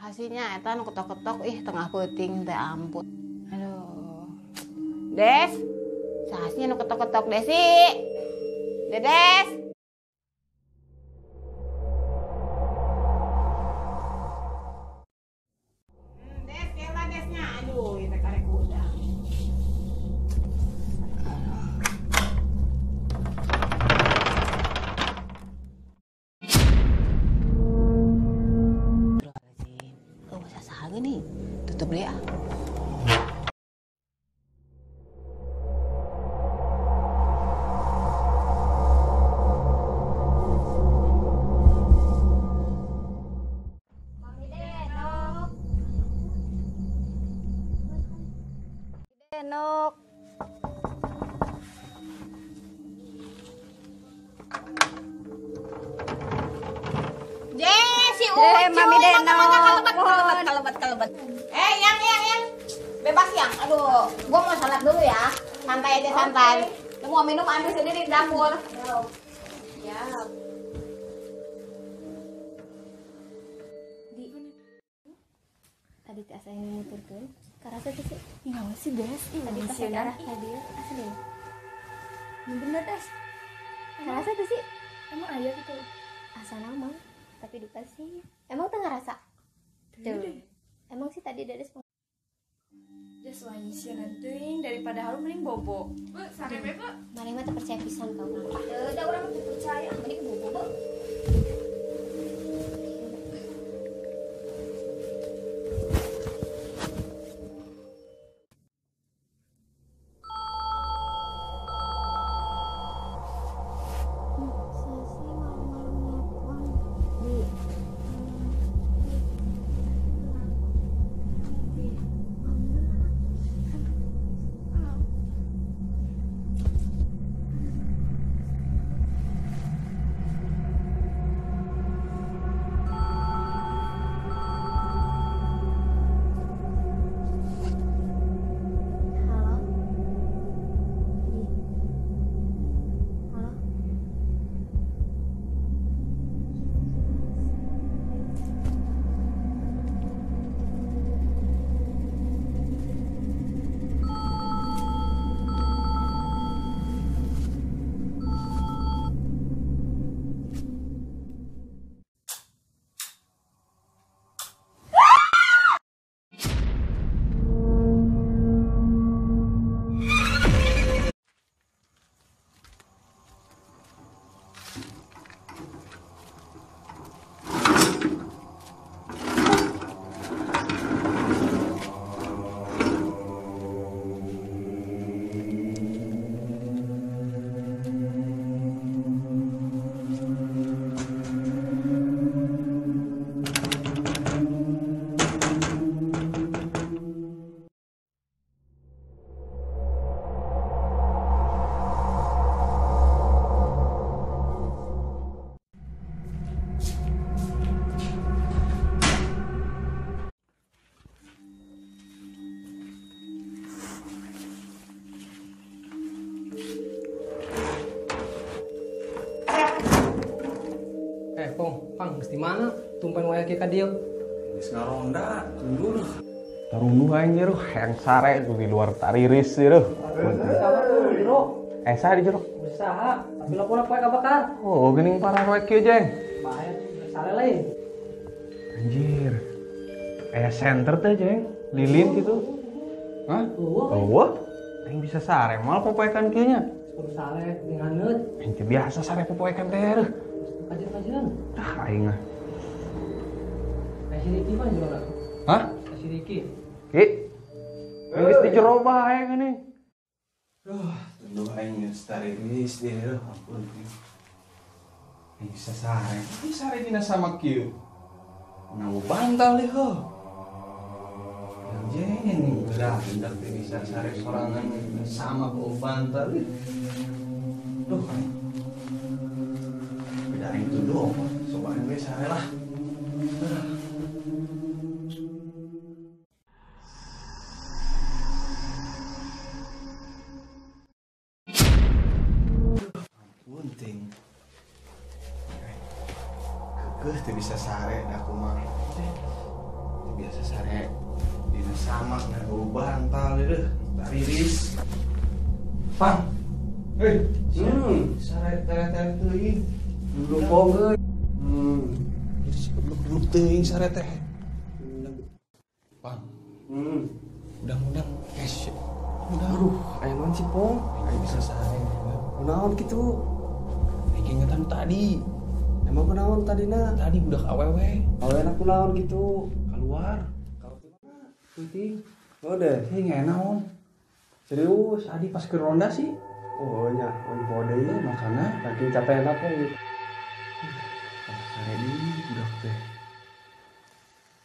Hasilnya eta nu ketok-ketok ih tengah peuting teh ampun. Aduh. Des. Sahasnya nu ketok-ketok Desi. Dedes. Des, kela Desnya. Aduh, ieu teh karek udah. Nih, tutup deh ah. Mami Denok. Denok. Si Ucu, Mami Denok. Kalebet. Yang bebas yang. Aduh, gua mau sholat dulu ya. Santai aja santai. Okay. Lu mau minum ambil sendiri di dapur. Ya. Di tadi teh asa yang muturkeun. Karasa teh sih. Nyawa sih, Des. Tadi pas arah tadi asli. Bener, Des. Karasa teh sih. Emang aya gitu. Asa nama, tapi duka sih. Emang teu ngerasa? Tuh. Emang sih tadi Dedes Des wah sieun teuing daripada harum mending bobo. Bu, sarebe bu. Maneh mah teu percaya pisan ka urang. Teu, da urang teu percaya, mending bobo, Bu. Pong, pang geus di mana? Tumpen wae ka dieu. Geus ngaronda, tunduh. Tarunduh aing jero, hayang sare tuh di luar tariris jero. Jero. Saha di jero? Saha? Tapi laporan poe kabakar. Oh, geuning parah roek kieu, Jeng. Bahaya sare lain. Anjir. Aya senter teh, Jeng. Lilin gitu. Hah? Oh, aing bisa sare moal popoekan kieu nya. Kudu sare jeung haneut. Aing teh biasa sare popoekan teh reuh. Kajeun-kajeun. Tah aing ah. Aya si Riki mah jero. Hah? Si Riki. Ki. Geus di jero bae geuning. Duh, tunduh aing geus tariris deui reuh, ampun. Aing bisa sare. Ini sare dina sama kieu. Nawu bantal deh heuh. Jeng ini udah hendak bisa sare sorangan sama bau bantal deh. Duh, aing. Beda aing tunduh, coba aing we sare lah. Ampun ting. Kekeh teu bisa sare da kumaha. Teu biasa sare dina sama ngan bau bantal deuh, tariris. Pang. Hei, sare tere-tere teuing. Duduk pong euy. Jadi duduk teuing sare teh. Pang. Udang-udang cash. Udang. Aduh, aya naon sih pong? Aing bisa sare. Kunaon kitu? Aing ingetan tadi. Emang kunaon tadina? Tadi budak awewe. Awena kunaon kitu? Keluar. Penting. Oh deh. Hei, naon? Serius? Tadi pas ke ronda sih. Oh nya, oh poho deui makana saking capekna pong gitu. Sare di budak teh.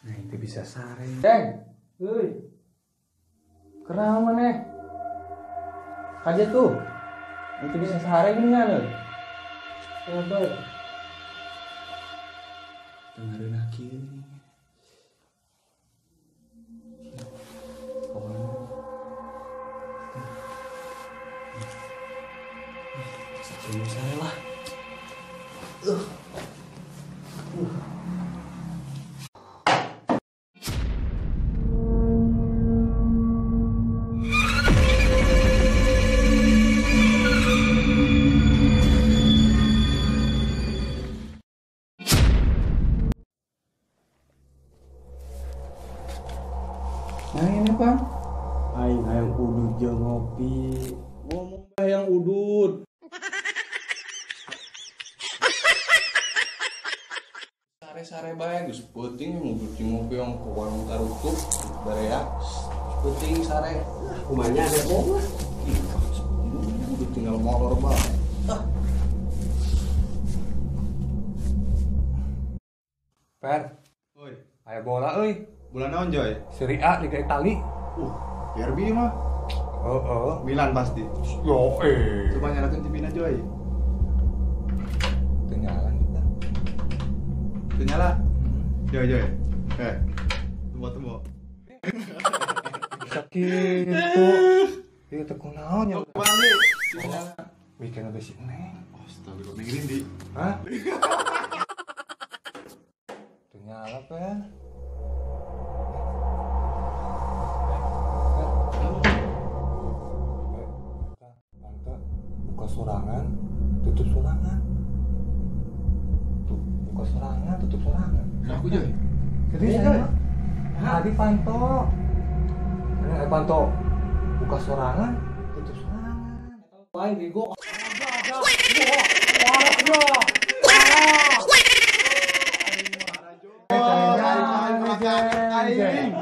Nah, itu bisa sare. Jeng. Heuy. Kunaon maneh? Kaje tuh. Itu bisa sare geuningan euy. Kenapa? Dengerin kieu. Satu sare lah. Nah ini Pak, aing hayang udut jeung ngopi. Ngomong hayang udut. Sare-sare bae geus peuting ngudut jeung ngopi yang ke warung tarutup barea. Peuting sare. Kumanya ada pong lah. Ih, udut tinggal molor bae. Ah. Per. Oi, aya bola euy. Bola naon, Joy? Serie A Liga Itali. Derby mah. Heeh. Milan pasti. Yo eh. Coba nyalakan TV-na, Joy. Teu nyala kita. Teu nyala? Joy, Joy. Tunggu. Bisa kitu. Ieu teh kunaon nya? Balik. Weekend geus si Neng. Astagfirullah, Neng Rindi. Hah? Teu nyala, Per. Buka sorangan, tutup sorangan. Tuh, buka sorangan, tutup sorangan. Aku Joy. Serius ya? Tadi panto. Ini panto. Buka sorangan, tutup sorangan. Bae bego. Aing.